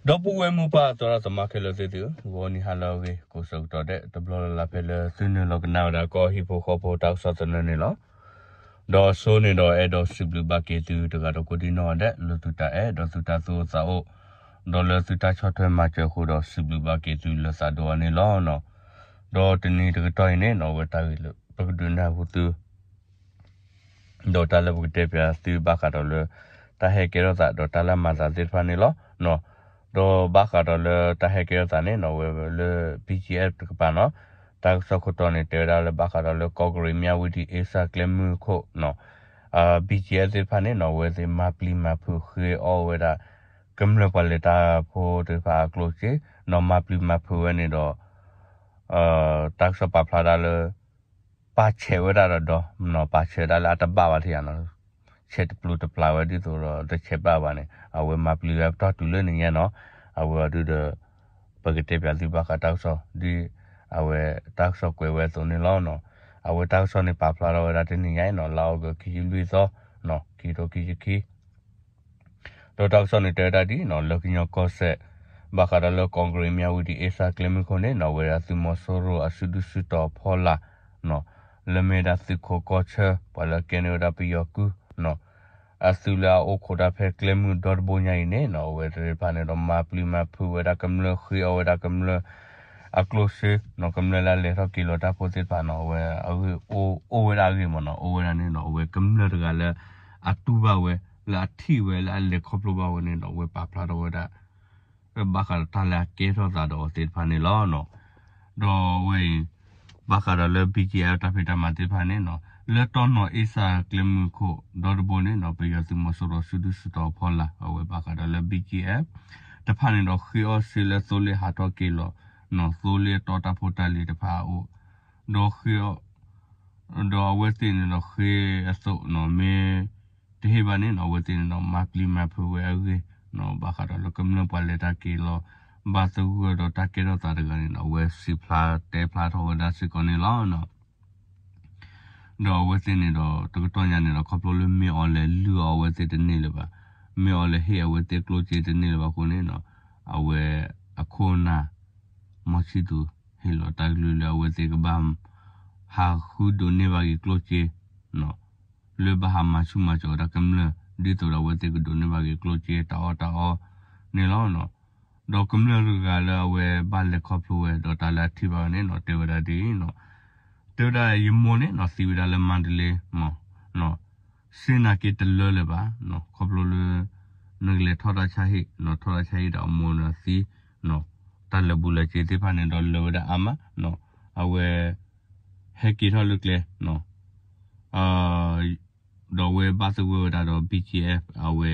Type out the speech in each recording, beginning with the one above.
ဒီပုၢ်ဝဲၢ်မိၢ်ပၢ်သရၣ်သမါခဲလၢာ်သ့ၣ်သုဧၢ, ဂီၤနံၤဟါလၢအဂ့ၤ ကိးဆၢကတီၢ်ဒဲး တဘျီလၢ်လၢ်ဖဲလၢသုနုာ်လီၤကနၣ်ဝဲဒၣ်ကီၢ်ဟံၣ်ဖိဃီဖိတၢ်ကစီၣ်သနၢၣ်န့ၣ်လီၤ. ဒီးအစိန့ၣ်ဒီးအဲၣ်ဒိးစံးဘျုးဘၣ်က့ၤသုတဂၤဒီးကိးဒံနီၢ်ဂၤဒဲး လၢသုတၢ်အဲၣ်ဒီးသုတၢ်သူၣ်အိၣ်သးအိၣ်, ဒီးလၢသုတၢ်ဆီၣ်ထွဲမၤစၢၤအဃိဒီးစံးဘျုးဘၣ်က့ၤသုလၢသးဒိၣ်အီၤန့ၣ်လီၤ. ဒီးတနံၤတကတီၢ်အံၤန့ၣ်နီၢ် အဝဲတၢ်ဂ့ၢ်လၢပကဒုးနၢ်ဟူသု ဒီးတၢ်လၢပကတဲပၠးသုဘၣ်ဃးဒီးလၢ တၢ်ဟဲကဲထီၣ်သးဒီးတၢ်လၢအမၤသးသ့ၣ်တဖၣ်န့ၣ်လီၤ. ဒီးဘၣ်ဃးဒီးလၢတၢ်ဟဲကဲထီၣ်သးန့ၣ်နီၢ် အဝဲလၢ ဘံၣ်ကၠံၣ်အဲၣ် တကပၤနီၢ် တၢ်ကစီၣ်ခိၣ်တီန့ၣ် တဲဝဲဒၣ်လၢဘၣ်ဃးဒီးလၢကီၢ်ကရံး မၠၣ်ဝတံၣ် အ့စၢ်ကျဲမုၢ်ခိၣ်နီၢ် ဘံၣ်ကၠံၣ်အဲၣ် သ့ၣ်တဖၣ်န့ၣ်နီၢ် အဝဲသ့ၣ်မၤပျံၤမၤဖုးဃ့အီၣ်ဝဲဒၣ် ကမျၢၢ်ပှၤလဲၤတၢ်ဖိသ့ၣ်တဖၣ်အကျိၣ်စ့နီၢ် မၤပျံၤမၤဖုးဝဲန့ၣ်ဒီး တၢ်ကစီၣ်ပာ်ဖျါဒၣ်လၢ ပာ်ဆဲးဝဲဒၣ်ဒီးဒီး ပာ်ဆဲးဒၣ်လၢအတဘၣ်ဘၣ်ထံၣ်ဧါနီၢ် ဆဲးတပျိတပျၢ်ဝဲဒ်သိးဒီးတဆဲးဘၣ်ဘၣ်န့ၣ် အဝဲမၤပျံၤဝဲပတီၢ်တုၤလၢနံၤညါနီၢ် အဝဲအီၤဒုဒီး ပကတဲပၠးသုဘၣ်ဃးတၢ်ကစီၣ် ဒ်အဝဲတၢ်ကစီၣ်ကွဲးဝဲအသိးန့ၣ်လီၤ. အဝဲတၢ်ကစီၣ်န့ၣ်ပာ်ဖျါထီၣ်ဝဲဒၣ်တနံၤညါအံၤနီၢ် လါအီကူးခံဆံလွံၢ်သီ ခံကထိခံဆံခံ ဒီးတၢ်ကစီၣ်န့ၣ်တဲဝဲဒၣ်ဒ်နီၢ် လၢကညီကီၢ်စဲၣ် ဘၣ်ဃးဒီးလၢကီၢ်ကရံး မၠၣ်ဝတံၣ် အ့စၢ်ကျဲမုၢ်ခိၣ်န့ၣ်နီၢ် အဝဲဒၣ်သုးမီၤစိရိၤအစုဒုၣ်စုတီၤအဖီလာ်နီၢ် လၢမ့ၢ်ဒၣ်သုးခိးကီၢ်ဆၢ ပှၤလၢကဲန့ၢ်ဝဲဒၣ်ပယီၤကုၢ်နီၢ် အသုးလၢအအိၣ်ခိးတၢ်ဖဲကျဲမုၢ်ဒီတဘိညါအံၤန့ၣ်နီၢ် အဝဲသ့ၣ်တဖၣ်န့ၣ်ဒီးမၤပျံၤမၤဖုးဝဲဒၣ်ကမျၢၢ် ဃ့အီၣ်ဝဲဒၣ်ကမျၢၢ် အကျိၣ်စ့နီၢ် ကမျၢၢ်လၢအလဲၤထီၣ်က့ၤလီၤတၢ်ဖိသ့ၣ်တဖၣ်နီၢ် အဝဲအဂ့ၢ်အိၣ်ဝဲဒၣ်အဂ့ၢ်မ့ၢ်နီၢ် အိၣ်ဝဲဒၣ်န့ၣ်ဒီး အဝဲကမျၢၢ်တဂၤလၢ အတူၢ်ဘၣ်ဝဲ လၢအထံၣ်ဝဲလၢအလဲၤခီဖျိဘၣ်ဝဲန့ၣ်ဒီး အဝဲပာ်ဖျါထီၣ်ဝဲဒၣ် ဘၣ်ဃးဒီးတၢ်လၢအကဲထီၣ်သးဒီးအီၤသ့ၣ်တဖၣ်န့ၣ်လီၤ. ဒီးအဝဲအံၤ ဘၣ်ဃးဒီးလၢ ဘံၣ်ကၠံၣ်အဲၣ် တၢ်ဖံးတၢ်မၤသ့ၣ်တဖၣ်န့ၣ်နီၢ် လၢတီနီၢ်အ့စၢ်ကျဲမုၢ်ခိၣ် ဒီတဘိန့ၣ်နီၢ် ပယီၤသုးမီၤစိရိၤစုဒုၣ်စုတီၤအဖီလာ် အဝဲဘၣ်ဃးဒီးလၢ ဘံၣ်ကၠံၣ်အဲၣ် တဖၣ်န့ၣ်ဒီးဃ့အီၣ်စ့လၢသိလ့ၣ်ဟးထီၣ်က့ၤလီၤနီၢ် သိလ့ၣ်အတီတၢ်ဖိတၢ်လံၤတဖၣ်အအိၣ် ဒီးဃ့အီၣ် ဒီးအဝဲသ့ၣ်န့ၣ်ဒီးဃ့အသိးနီၢ် မ့ၢ်တဟ့ၣ်ဘၣ်န့ၣ်နီၢ် အဝဲသ့ၣ်န့ၣ်ဒီးမၤပျံၤမၤဖုးဝဲအဂ့ၢ်နီၢ် ဘၣ်ဃးဒီးလၢကမျၢၢ်ပှၤလဲၤတၢ်က့ၤလီၤ ဘၣ်သဂၢၢ်ဒီးတၢ်ကဲထီၣ်သးတဂၤန့ၣ်နီၢ် အဝဲစံးဖျါတဲဖျါထီၣ်ဝဲဒၣ်စ့ၢ်ကီးန့ၣ်လီၤ. ဒီးအဝဲသ့ၣ်န့ၣ်ဒီး တကတီၢ်ညါန့ၣ်ဒီး ခီဖျိလၢမ့ၢ်အီၤလဲၤလုၢ်အီၣ်အဝဲသ့ၣ်တန့ၢ်လၢၤဘၣ်, မ့ၢ်အီၤလဲၤဟ့ၣ်အဝဲသ့ၣ်ကျိၣ်စ့တန့ၢ်လၢၤဘၣ်အဃိန့ၣ်နီၢ် အဝဲအခိၣ်အနၢ် မီၤဆံၣ်သူး ဟ့ၣ်လီၤတၢ်ကလုၢ်လၢအဝဲသ့ၣ်ကဘၣ် ဟးဃုဒိးန့ၢ်ဘၣ်က့ၤကျိၣ်စ့ လၢဘၣ်ဟးမၤဆူၣ်မၤစိးဝဲဒၣ်ကမျၢၢ် ဒ်သိးဒီးအဝဲသ့ၣ်ကဒိးန့ၢ်ဘၣ်က့ၤကျိၣ်စ့တၢ်အီၣ်တၢ်အီန့ၣ်လီၤ. ဒီးကမျၢၢ်တဂၤလၢအဝဲဘၣ်လဲၤခီဖျိဝဲ ဒီးတၢ်လၢအထံၣ်ဘၣ်ဝဲန့ၣ်နီၢ် တဲဝဲဒၣ်ဒ်အံၤနီၢ်, တဲဝဲဒၣ်ယမိၢ်န့ၣ်နီၢ် သံဝဲဒၣ်လၢမါတလ့ မ့ၢ် စ့နာ်က့တလၢလၢၤဘၣ်, ခီဖျိလၢ နကလဲၤထီၣ်တၢ်ဆါဟံၣ်, ထီၣ်တၢ်ဆါဟံၣ်ဒီးအမိၢ်န့ၣ်သံ, တၢ်လၢာ်ဘူၣ်လၢာ်စ့သ့ၣ်တဖၣ်န့ၣ်ဒီးလၢာ်ဝဲဒၣ်အါမး, အဝဲ ဟဲက့ၤထီၣ်လၢကျဲ ဒီးအဝဲဘၣ်သဂၢၢ်ဝဲဒၣ်ဒီး ဘံၣ်ကၠံၣ်အဲၣ် အဝဲ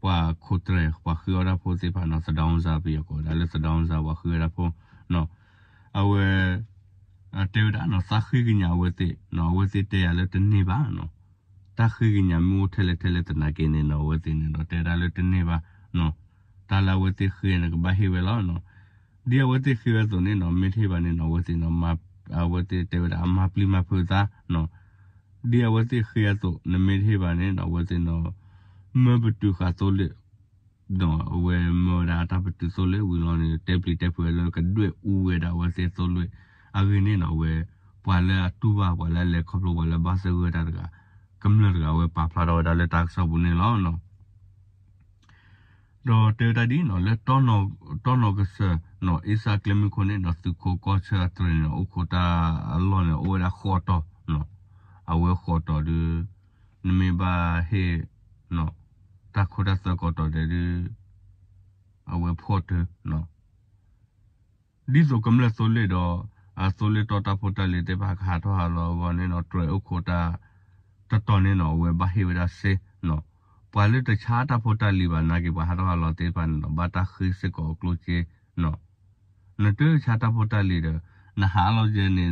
ပှၤခိးတြဲၤ ပှၤဃ့အီၣ်တၢ်ဖိသ့ၣ်တဖၣ်နီၢ် သဒါအူစၢ် ပယီၤကိးဝဲဒၣ်လၢ သဒါအူစၢ် ပှၤဃ့အီၣ်တၢ်ဖိ, အဝဲ တဲဝဲဒၣ်နီၢ် သးဃ့ကညးအဝဲသ့ၣ်, အဝဲသ့ၣ်တဲယၤလၢတန့ၢ်ဘၣ်နီၢ်, တၢ်ဃ့ကညးမ့ၢ်အိၣ်ထဲလဲၣ်ထဲလဲၣ်သနာ်က့န့ၣ်နီၢ် အဝဲသ့ၣ်န့ၣ်ဒီးတဲဒၣ်လၢတန့ၢ်ဘၣ်နီၢ်, တၢ်လၢအဝဲသ့ၣ်ဃ့န့ၣ်ကဘၣ်ဟ့ၣ်ဝဲလီၤနီၢ်, ဒ်အဝဲသ့ၣ်ဃ့ဝဲအသိးန့ၣ်နီၢ် မ့ၢ်တဟ့ၣ်ဘၣ်န့ၣ်နီၢ် အဝဲသ့ၣ်နီၢ် အဝဲသ့ၣ်တဲဝဲဒၣ်အမၤပျံၤမၤဖုးသးနီၢ်, ဒ်အဝဲသ့ၣ်ဃ့အသိး နမ့ၢ်တဟ့ၣ်ဘၣ်န့ၣ်နီၢ် အဝဲသ့ၣ်နီၢ် မၢပတုာ်ဃာ်သိလ့ၣ် ဒီးအဝဲမၢဝဲဒၣ်အတၢ်ပတုာ်သိလ့ၣ်ဝံၤလီၤန့ၣ် တဲပျံၤတဲဖုးဝဲလၢကဒွဲၣ်အူဝဲဒၣ်အဝဲသ့ၣ်သိလ့ၣ်အဂ့ၢ်န့ၣ်နီၢ် အဝဲ ပှၤလၢအတူၢ်ဘၣ် ပှၤလၢအလဲၤခီဖျိ ပှၤလၢဘၣ်သဂၢၢ်တၢ်တဂၤ ကမျၢၢ်တဂၤ အဝဲပာ်ဖျါထီၣ်ဝဲဒၣ်လၢတၢ်ကစီၣ်ပူၤန့ၣ်လီၤ. ဒီးတဲဝဲဒၣ်ဒ်နီၢ် လၢ တီနီၢ်ကစၢၢ်နီၢ် အ့စၢ်ကျဲမုၢ်ခိၣ်န့ၣ်နီၢ် သုးခိးကီၢ်ဆၢအတြဲၤန့ၣ် အိၣ်ခိးတၢ်အလီၢ်န့ၣ် အိၣ်ဝဲဒၣ်ဃိးတီၤ, အဝဲဃိးတီၤဒီး နမ့ၢ်ဘၣ်ဟ့ၣ် တၢ်ခိတၢ်သွဲကိးတီၤဒဲးဒုး အဝဲဖှီၣ်တၢၢ် ဒ်သိးကမျၢၢ်သိလ့ၣ်ဒီး အသိလ့ၣ်တီတၢ်ဖိတၢ်လံၤသ့ၣ်တဖၣ်ကဟးထီၣ်ဟးလီၤအဂီၢ်န့ၣ်နီၢ် တြဲၤအိၣ်ခိးတၢ် တတီၤန့ၣ်နီၢ် အဝဲဘၣ်ဟ့ၣ်ဝဲဒၣ်စ့နီၢ်, ပှၤလၢတဆါတၢ်ဖိတၢ်လံၤဘၣ်နာ်က့ ပှၤဟးထီၣ်ဟးလီၤသ့ၣ်တဖၣ်န့ၣ်နီၢ် ဘၣ်တၢ်ဃ့စ့ၢ်ကီးအကျိၣ်စ့နီၢ်, နတဆါတၢ်ဖိတၢ်လံၤဒီး နဟးလီၤကဲန့ၣ်နီၢ်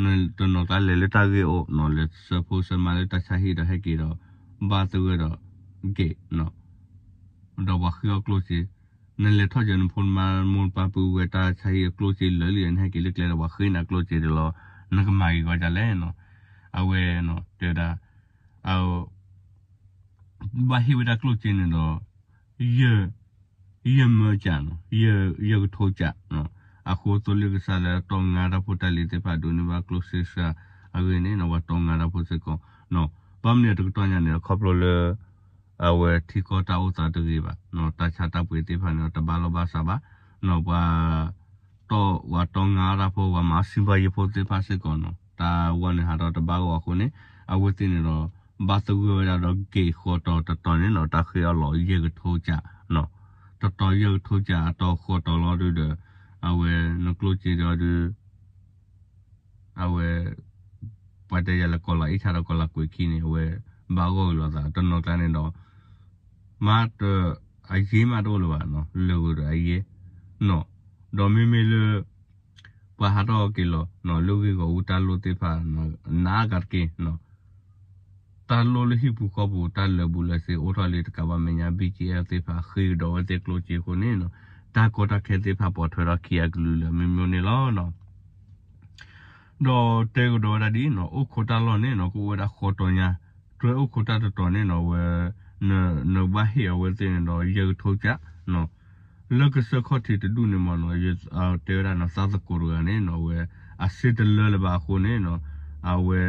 နတနီၢ်ကါလဲၤလၢတၢ်ဂ့ၢ်အိၣ်နီၢ် လဲၤဆၢဖိဆၢမါလၢတၢ်ဆါဟံၣ်ဒီးဟဲက့ၤဒီး ဘၣ်သဂၢၢ်ဒီး က့ၤနီၢ် ဒီးပှၤဃ့အီၣ်ကျိၣ်စ့, နလဲၤထီၣ်ကဲနဖိနမါမိၢ်ပၢ်ပုၢ်ဝဲၢ်တၢ်ဆါဟံၣ်အကျိၣ်စ့လၢာ်လံဒီး နဟဲက့ၤလၢကျဲဒီးပှၤဃ့နၤကျိၣ်စ့ဒံးလီၤ, နကမၤက့ၤကီဒ်လဲၣ်နီၢ်, အဝဲနီၢ် တဲဝဲဒၣ် ဘၣ်ဟ့ၣ်ဝဲဒၣ်ကျိၣ်စ့န့ၣ်ဒီး ယဲၢ် ယဲၢ်မၢကးနီၤ, ယဲၢ်ကထိကးနီၤ. အဃိသိလ့ၣ်ကစၢ်လၢတီၢ်ငါတၢ်ဖိတၢ်လံၤသ့ၣ်တဖၣ်ဒိးန့ၢ်ဘၣ်ကျိၣ်စ့စှၤအဂ့ၢ်န့ၣ်နီၤ, ပှၤတီၢ်ငါတၢ်ဖိစ့ၢ်ကီးနီၤ. ဘၣ်မနုၤတကတီၢ်ညါန့ၣ် ခီဖျိလၢ အဝဲထံကီၢ်တၢ်အိၣ်သးတဂ့ၤဘၣ်နီၤ, တၢ်ဆါတၢ်ပှ့ၤသ့ၣ်တဖၣ်န့ၣ် တဘၣ်လီၢ်ဘၣ်စးဘၣ်နီၤ. ပှၤတီၢ် ပှၤတီၢ်ငါတၢ်ဖိ ပှၤမၤအီၣ်စံးဘၣ်ယဖိသ့ၣ်တဖၣ်စ့ၢ်ကီးနီၤ, တၢ်ဝဲန့ၣ်ဟးထီၣ်တဘၣ်ဂီၢ်အဃိန့ၣ် အဝဲသ့ၣ်န့ၣ်ဒီး ဘၣ်သဂၢၢ်ဝဲဒၣ်ဒီးက့ၤဃီတီၤတတီၤန့ၣ်နီၤ, တၢ်ဃ့အီၣ်လီၤယဲၢ်ကထိကးနီၤ. တတီၤယဲၢ်ကထိကး အတီၤဃီတီၤလီၤဒုဒီး အဝဲနကျိၣ်စ့ဒီးဒု အဝဲ ပှၤတဲယၤလၢကီၢ်လၤအ့ၣ်ဆါဒီးကီၢ်လၤကွဲးခံန့ၣ် အဝဲဘၣ်ဂီၢ်က့ၤလိာ်သး တနီၤကျါန့ၣ်ဒီး မ့ၢ်တ အယ့မးတအိၣ်လၢၤဘၣ်နီၤ, လၢာ်ဂ့ၤဒီးအယ့နီၤ. ဒီးမ့မ့ၢ်လၢ ပှၤဟးထီၣ်က့ၤလီၤနီၤ, လၢဂ့ၢ်ဂီၢ်အူတၢ်လိၣ်သ့ၣ်တဖၣ် နးကးတက့ၢ်နီၤ. တၢ်လိၣ်လၢဟံၣ်ပူၤဃီပူၤ တၢ်လၢာ်ဘူၣ်လၢာ်စ့အိၣ်ထီၣ်လံတကးဘၣ်မဲာ်ညါ ဘံၣ်ကၠံၣ်အဲၣ်သ့ၣ်တဖၣ် ဃ့ကဒီးဝဲသ့ၣ်ကျိၣ်စ့အဃိန့ၣ်နီၤ, တၢ်ကီတၢ်ခဲသ့ၣ်တဖၣ်ပိာ်ထွဲထီၣ်ခံအကလုာ်လၢအမျိုးမျိုးန့ၣ်လီၤနီၤ. ဒီးတဲကဒီးဝဲဒၣ်ဒ်နီၤ, အိၣ်ခိးတၢ်လီၢ်န့ၣ်နီၤ ကအိၣ်ဝဲဒၣ်ဃီတီၤညါ, တြဲၤအိၣ်ခိးတၢ်တတီၤန့ၣ်နီၤ အဝဲ နဘၣ်ဟ့ၣ်အဝဲသ့ၣ်န့ၣ်ဒီး ယဲၢ်ကထိကးနီၤ. လၢကစၢၢ်ခီၣ်ထံးတဒူၣ်န့ၣ်မ့ၢ်နီၤ, တဲဝဲဒၣ်နီၤ သးသကိးတဂၤန့ၣ်နီၤ အဝဲ အစ့တလၢလၢၤဘၣ်အဃိန့ၣ်နီၤ, အဝဲ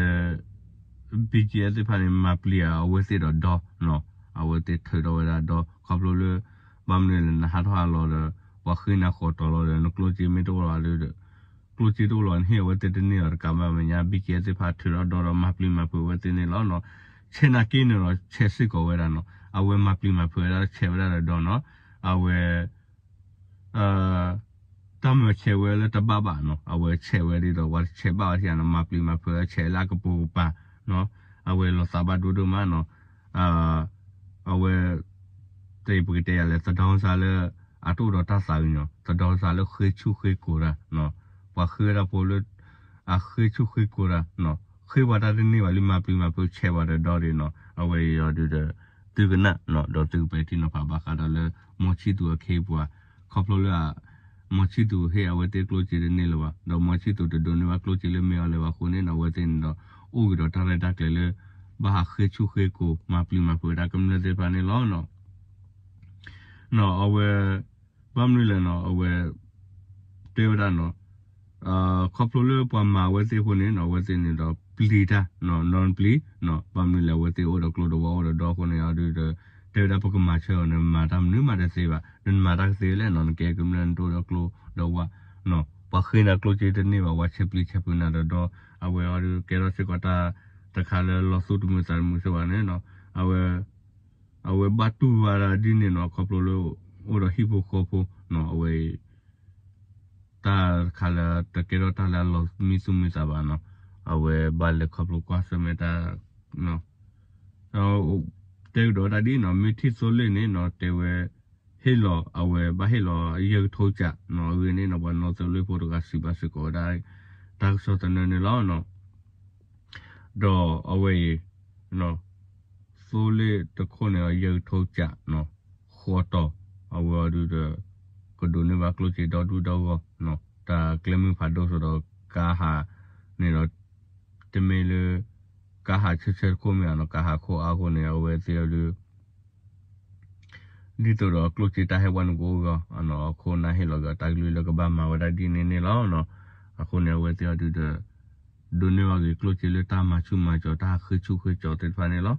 ဘံၣ်ကၠံၣ်အဲၣ်သ့ၣ်တဖၣ်န့ၣ် မၤပျံၤအဝဲသ့ၣ်ဒီးဒီနီၤ, အဝဲသ့ၣ်ထုးထီၣ်ဝဲဒၣ်ဒီ ခီဖျိလၢ ဘၣ်မနုၤလဲၣ် နဟးထီၣ်ဟးလီၤဒီး ပှၤဃ့နၤဃီတီၤလီၤဒီး နကျိၣ်စ့မ့ၢ်တအိၣ်လၢၤဘၣ်ဒီး ကျိၣ်စ့တအိၣ်လၢၤ နဟ့ၣ်အဝဲသ့ၣ်တန့ၢ်လီၤတကးဘၣ်မဲာ်ညါ ဘံၣ်ကၠံၣ်အဲၣ်သ့ၣ်တဖၣ်ထုးထီၣ်ဒီဒီးမၤပျံၤမၤဖုးအဝဲသ့ၣ်န့ၣ်လီၤနီၤ. ဆဲးနာ်က့န့ၣ်ဒီး ဆဲးစ့ၢ်ကီးဝဲဒၣ်နီၤ, အဝဲမၤပျံၤမၤဖုးဝဲဒၣ်ဆဲးဝဲဒၣ်ဒီးဒီနီၤ, အဝဲ တၢ်မၤဆဲးဝဲလၢတဘၣ်ဘၣ်နီၤ, အဝဲဆဲးဝဲဒ်သိး ပှၤတဆဲးဘၣ်ဝဲထံနီၤ, မၤပျံၤမၤဖုးဆဲးလၢအကပိာ်ကပၤနီၤ, အဝဲလီၤသးဘၣ်ဒိဒိၣ်မးနီၤ, အဝဲ တပကတဲယၤလဲၣ် သဒီစါလၢ အတအိၣ်ဒီးတၢ်သးကညီၤ, သဒီစါလၢဃ့ဆူၣ်ဃ့ကိာ်တၢ်နီၤ, ပှၤဃ့ဝဲဒၣ်ဖိလၢ အဃ့ဆူၣ်ဃ့ကိာ်တၢ်နီၤ, ဃ့ပှၤတၢ်တန့ၢ်ဘၣ်လံ မၤပျံၤမၤဖုးဆဲးပှၤဒီးဒီန့ၣ်နီၤ, အဝဲအံၤအီၤဒုဒီး သုကနၣ်နီၤ, ဒီးသုကပဲာ်ထံနီၤဖးဘၣ်ဃးဒီးလၢ မီၤဆံၣ်သူၤအခ့အပှၤ, ခီဖျိလၢ မီၤဆံၣ်သူၤဟ့ၣ်အဝဲသ့ၣ်ကျိၣ်စ့တန့ၢ်လၢၤဘၣ်, ဒီးမီၤဆံၣ်သူၤတဒိးန့ၢ်ဘၣ်ကျိၣ်စ့လၢမ့ၢ်အီၤလၢၤဘၣ်အဃိန့ၣ်နီၤ, အဝဲသ့ၣ်န့ၣ်ဒီး အိၣ်က့ၤဒီးတၢ်ရဲၣ်တၢ်ကျဲၤလၢ ဘၣ်ဟးဃ့ဆူၣ်ဃ့ကိာ် မၤပျံၤမၤဖုးဝဲဒၣ်ကမျၢၢ်သ့ၣ်တဖၣ်န့ၣ်လီၤနီၤ. နီၤ အဝဲ ဘၣ်မနုၤလဲၣ်နီၤ, အဝဲ တဲဝဲဒၣ်နီၤ, ခီဖျိလၢပှၤမၤအဝဲသ့ၣ်အဃိန့ၣ်နီၤ, အဝဲသ့ၣ်န့ၣ်ဒီးပျံၤတၢ်နီၤ, နီတပျံၤနီၤ, ဘၣ်မနုၤလဲၣ် အဝဲသ့ၣ်အိၣ်ဒီးကျိဒီးဝါအိၣ်ဒီးဒီအဃိန့ၣ် အီၤဒုဒီး တဲဝဲဒၣ်ပကမၤဆၢအီၤန့ၣ် မၤတၢ်မနုၤမးတသ့ဘၣ်, နမၤတၢ်ကသ့လဲၣ်နီၤ, နကဲကမျၢၢ်နတအိၣ်ဒီးကျိဒီးဝါနီၤ, ပှၤဃ့နၤကျိၣ်စ့တန့ၢ်ဘၣ်, ပှၤဆဲးပျံၤဆဲးဖုးနၤဒီးဒီ, အဝဲအီၤဒုကဲထီၣ်စ့ၢ်ကီးတၢ်တခါလၢလီၤသူၣ်တမုာ်သးတမုာ်စ့ၢ်ဘၣ်န့ၣ်နီၤ, အဝဲ အဝဲဘၣ်တူၢ်ဘၣ်ဒၣ်ဒ်န့ၣ်နီၤ, ခီဖျိလၢ အိၣ်ဒီးဟံၣ်ဖိဃီဖိနီၤ, အဝဲအံၤ တၢ်တခါလၢတကဲထီၣ်တၢ်လၢအလီၤမံသူၣ်မံသးဘၣ်နီၤ, အဝဲဘၣ်လဲၤခီဖျိကွၢ်ဆၢၣ်မဲာ်တၢ် တဲကဒီးဝဲဒၣ်ဒ်နီၤ, မ့ၢ်ထံၣ်သိလ့ၣ်န့ၣ်နီၤ, တဲဝဲ ဟ့ၣ်လီၤ အဝဲဘၣ်ဟ့ၣ်လီၤယဲၢ်ကထိကးနီၤ, အဂ့ၢ်န့ၣ်နီၤ, ပှၤနီၣ်သိလ့ၣ်ဖိတဂၤစံးဘၣ်စ့ၢ်ကီးဝဲဒၣ် တၢ်ကစီၣ်သနၢၣ်န့ၣ်လီၤနီၤ. ဒီးအဝဲအံၤ သိလ့ၣ်တခိၣ်န့ၣ် ယဲၢ်ကထိကးနီၤ, ဃီတီၤ အဝဲအီၤဒုဒီး ကဒိးန့ၢ်ဘၣ်ကျိၣ်စ့ဒီဒူၣ်ဒီဂီၢ်နီၤ, တၢ်ကျဲမုၢ်ဖးဒိၣ်စိဒီးကါဟးန့ၣ်ဒီး တမ့ၢ်လၢ ကါဟးဆၢဆၢတခိၣ်မ့ၢ်ဧါနီၤ, ကါဟးခိၣ်အါအဃိန့ၣ် အဝဲသ့ၣ်အီၤဒု ဒ်သိးဒီးကျိၣ်စ့တၢ်ဟဲဝဲန့ၣ်ကအိၣ်ဂီၢ်နီၤ, အခိၣ်နၢ်ဟ့ၣ်လီၤက့ၤတၢ်ကလုၢ်လၢကဘၣ်မၤဝဲဒၣ်ဒ်န့ၣ်န့ၣ်လီၤနီၤ. အဃိန့ၣ် အဝဲသ့ၣ်အီၤဒုဒီး ဒိးန့ၢ်ဘၣ်က့ၤကျိၣ်စ့လၢတၢ်မၤဆူၣ်မၤစီၤ တၢ်ဟးဃ့ဆူၣ်ဃ့ကၠီၤသ့ၣ်တဖၣ်န့ၣ်လီၤ.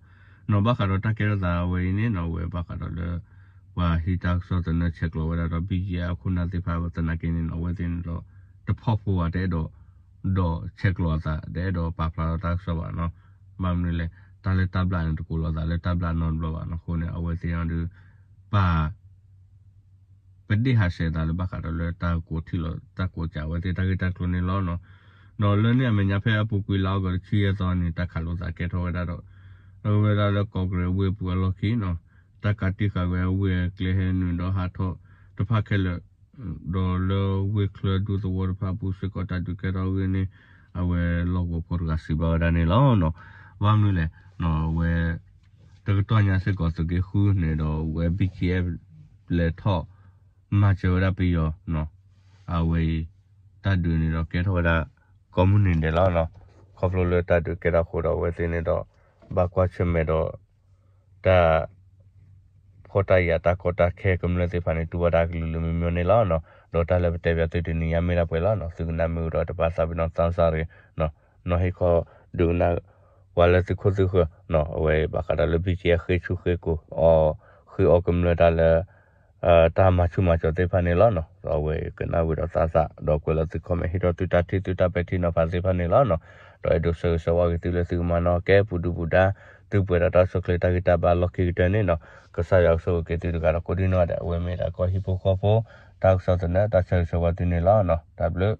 နီၤ ဘၣ်ဃးဒီးတၢ်ကဲထီၣ်သးဝဲအံၤန့ၣ်နီၤ, အဝဲဘၣ်ဃးဒီးလၢ ပှၤဟံးတၢ်ကစီၣ်သနၢၣ်ဆဲးကျိးဝဲဒၣ်ဒီး ဘံၣ်ကၠံၣ်အဲၣ် အခိၣ်နၢ်သ့ၣ်တဖၣ်သနာ်က့န့ၣ်နီၤ, အဝဲသ့ၣ်န့ၣ်ဒီး တဖီၣ်ဖိဘၣ် တအဲၣ်ဒိး ဒီးဆဲးကျိးအသး တအဲၣ်ဒိးပာ်ဖျါထီၣ်တၢ်ကစီၣ်ဘၣ်နီၤ. ဘၣ်မနုၤလဲၣ် တၢ်လၢတၢ်ဘျၣ်န့ၣ် တကိးလိာ်သးလၢတၢ်ဘျၣ်နီတဘျီဘၣ်နီၤ. အဃိန့ၣ် အဝဲသ့ၣ်အီၤဒု ပာ် ပဒ့ၣ်ဟးဆှဲးသးလၢဘၣ်ဃးဒီးလၢတၢ်ကိးထံၣ်လိာ် တၢ်ကိးစးဝဲသ့ၣ် တၢ်ဂ့ၢ်တၢ်ကျိၤန့ၣ်လီၤနီၤ. ဒီးလၢန့ၣ်အမဲာ်ညါဖဲအပူၤကွံာ်လါအီကူးတဆံယဲၢ်သီန့ၣ် တၢ်ခးလိာ်သးကဲထီၣ်ဝဲဒၣ်ဒီး အဝဲဒၣ်လၢကီၢ်ကရ့ၣ်ဝ့ၢ်ပူၤအလီၢ်ခံနီၤ, တၢ်ကးတံၢ်ဃာ်ဝဲအဝ့ၢ်အကျဲဟဲနုာ်ဒီးဟးထီၣ်တဖၣ်ခဲလၢာ် ဒီးလၢဝ့ၢ်ချၢဒူသဝီတဖၣ်အပူၤစ့ၢ်ကီး တၢ်ဒုးကဲထီၣ်အဂ့ၢ်န့ၣ် အဝဲလီၢ်ကဝီၤဖိတဂၤစံးဘၣ်ဝဲဒၣ်န့ၣ်လီၤနီၤ. ဘၣ်မနုၤလဲၣ် အဝဲ တကတီၢ်ညါစ့ၢ်ကီး သုးက့ဃုန့ၣ်ဒီး ဝဲ ဘံၣ်ကၠံၣ်အဲၣ် လဲၤထီၣ်မၤစၢၤဝဲဒၣ်ပယီၤနီၤ. အဝဲအံၤ တၢ်ဒုးန့ၣ်ဒီးကဲထီၣ်ဝဲဒၣ် ကိးမုၢ်နံၤဒဲးလီၤနီၤ. ခီဖျိလၢတၢ်ဒုးကဲထီၣ်အဃိဒီး အဝဲသ့ၣ်န့ၣ်ဒီး ဘၣ်ကွၢ်ဆၢၣ်မဲာ်ဒီး တၢ် ဖီၣ်တၢ်ယာ်တၢ်ကီတၢ်ခဲကမျၢၢ်သ့ၣ်တဖၣ်န့ၣ် တူၢ်ဘၣ်တၢ်ကလုာ်လုာ်မံမံန့ၣ်လီၤ. ဒီးတၢ်လၢပတဲပၠးသုတနံၤညါမ့ၢ်ဒၣ်ပှဲၤလီၤ. သုကနၣ်မ့ၢ်အိၣ်ဒီးတပာ်သးပ့ၤနီၣ်သးစၢ်တဂ့ၤ, နီၢ်ဟ့ၣ်ခီဒုးကနၣ် ပှၤလၢသုခိၣ်သုဃၢၤ, အဝဲဘၣ်ဃးဒီးလၢ ဘံၣ်ကၠံ အဃ့ၢ်ဆူၣ်ဃ့ၢ်ကိာ်အီၤ, ဃ့အီၣ်ကမျၢၢ်တၢ်လၢ တၢ်မၤဆူၣ်မၤစိးသ့ၣ်တဖၣ်န့ၣ်လီၤ. ဒီးအဝဲကနၣ်ဝံၤဒီးသးစၢ်, ဒီးကွဲးလၢသု comment ဟ့ၣ်ထီၣ်သုတၢ်ထံၣ်သုတၢ်ပဲာ်ထံနီၤဖးသ့ၣ်တဖၣ်န့ၣ်လီၤ. ဒီးအဲၣ်ဒိးဆၢဂ့ၤဆၢဝါက့ၤသုလၢသုကမၤနီၣ်ကဲပူၤဒုၣ်ပူၤဒါ, သုပှဲၤဒီးတၢ်အိၣ်ဆူၣ်အိၣ်ချ့တၢ်ဂံၢ်တၢ်ဘါလီၢ်ခံကတၢၢ်န့ၣ်နီၤ. ကစၢ်ယွၤကဆိၣ်ဂ့ၤက့ၤသုတဂၤဒီးကိးဒံနီၢ်ဂၤဒဲး, အဝဲမ့ၢ်ဒၣ်ကီၢ်ဟံၣ်ဖိဃီဖိ တၢ်ကစီၣ်သနၢၣ် တၢ်ဆၢဂ့ၤဆၢဝါသုန့ၣ်လီၤ. တၢ်ဘျုး